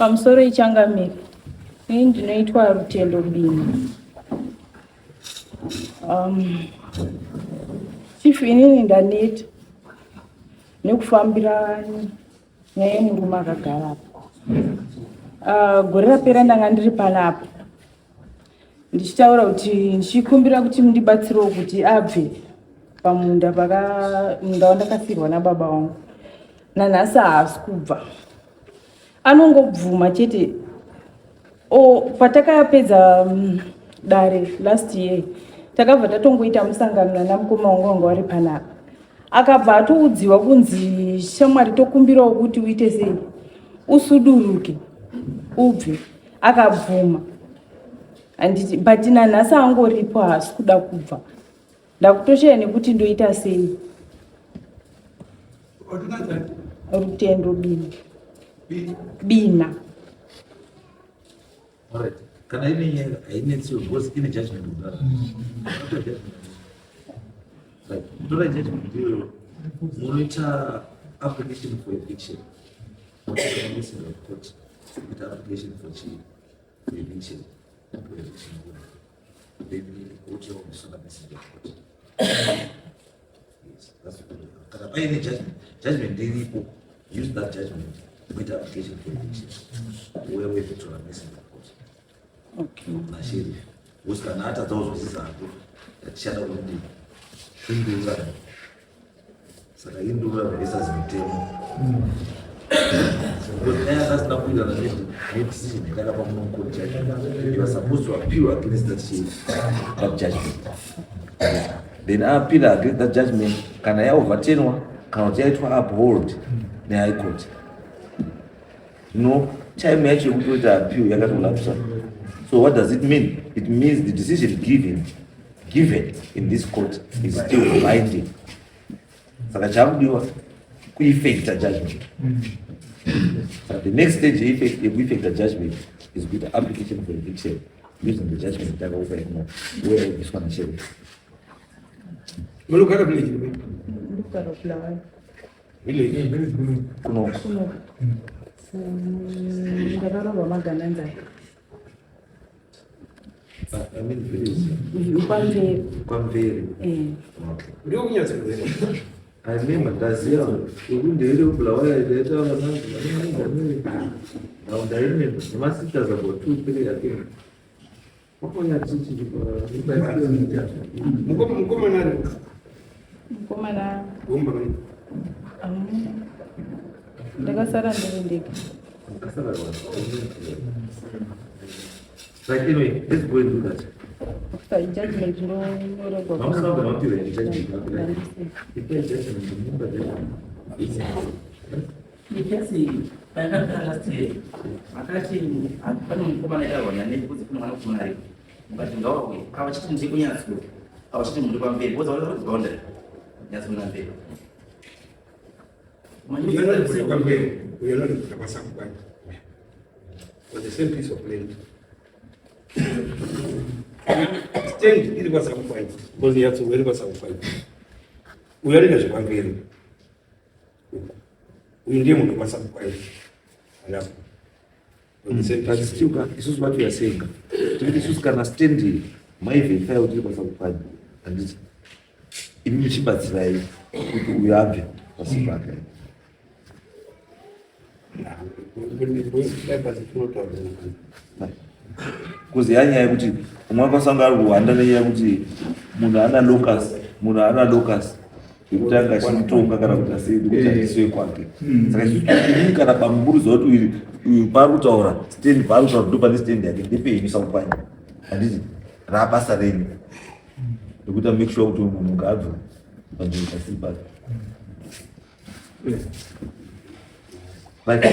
Pamusoro ichangamire, ini ndinoitwa Rutendo Bini. Chief, inini ndaneta nekufambira nyaya yemurume akagara apa. Gore rapera ndanga ndiri panapa ndichitaura kuti ndichikumbira kuti mundibatsirewo kuti abve pamunda paka munda wandakasiirwa nababa vangu. Nanhasi haasi kubva, anongobvuma chete. O patakapedza dare last year, takabva tatongoita musangano nana mukoma wangu wanga wari panapa. Akabva atoudziwa kunzi, "Shamwari, tokumbirawo kuti uite sei, usuduruke ubve." Akabvuma, handiti? But nanhasi angoripo, haasi kuda kubva. Ndakutoshaya nekuti ndoita sei. Rutendo Bina. Bina. Alright. Kana ine nyaya hainetsiwe because ine judgment kudhara. Right. Tora judgment iyoyo. Munoita application for eviction. Motoita messenger of court. Kuita application for chi for eviction. For eviction order. Then wotoiswa na messenger of court. Yes, that's what it is. Kana paine judgment, judgment iripo. Use that judgment. Kuita application for eviction. Uye woitora messenger of court. Nasheriff, because kana atadza kuzwisisa hako, tichada kuti indururano. Saka indururano versus mutemo, because dai akasina kuwirirana nedecision yatakapa muno mucourt judgment, you are supposed to appeal against that sheriff, that judgment. Then appeal against that judgment, kana yaoverturnwa kana kuti yaitwa uphold nehigh court, no time yacho yekuti uita appeal yakatolapsa. So what does it mean? It means the decision given in this court is still binding. Saka chakudiwa kueffecta judgment. Saka the next stage yekueffecta judgment is kuita application for eviction using the judgment yakakupa ino, uye ubviswa nasheriff. Munogara village? Ndikugara Bulawayo. Village? Kuno? Kuno. Ndakarorwa Magananzai. I mean village. KwaMveri. KwaMveri. Eh. Okay. Ndiko kunyatsoera. I remember, ndaziva ukundeire kuBulawayo, ndaita vananzi. Now I remember nemasisters about two, three, I think. Wakonya chichi? Mukomana ari? Mukomana. Gomba mai. Ndakasara ndiri ndega. Right, anyway, let's go and do that. After judgment ndonyorerwa. Vamusina kugona kupiwa here judgment? Ipai judgment, mupa judgment. Ikesi payakapera last year, makati pane mukomana aitaurwa nanei kuti kune mwana mukomana aripo, mukati ngawauye. Avachiti ndiri kunyatso, avachiti muri pamberi because vari kuboundary nyatso namberi. Uyo kwamberi, uyo anoti kwaSakupwanya on the same piece of land. Stand iri kwaSakupwanya because Nyatso iri kwaSakupwanya. Uyo anoita zvekwamberi, uyu ndiye munhu kwaSakupwanya alapo on the same But piece of still ka, isusu vatu yasenga tikuti isusu kana stand maiverify kuti iri kwaSakupwanya, handiti? Imi muchibatsirai kuti uyu abve pasi pake. Dai pasi tinotaura. Kuzi yanyaya yekuti umwe akasanga ari kuhwanda nenyaya yekuti munhu ana locus, munhu ana locus yekuti anga achimutonga kana kuti asei, kuti handisiwe kwake. Saka isusu inini kana pamuburiza kuti uyu uyu paari kutaura stand, paari kutaura ndo pane stand yake ndepenyu Sakupwanya, handiti? Raabasa renyu rekuti amake sure kuti munhu ngaabve panzvimbo pasiri pake. Like,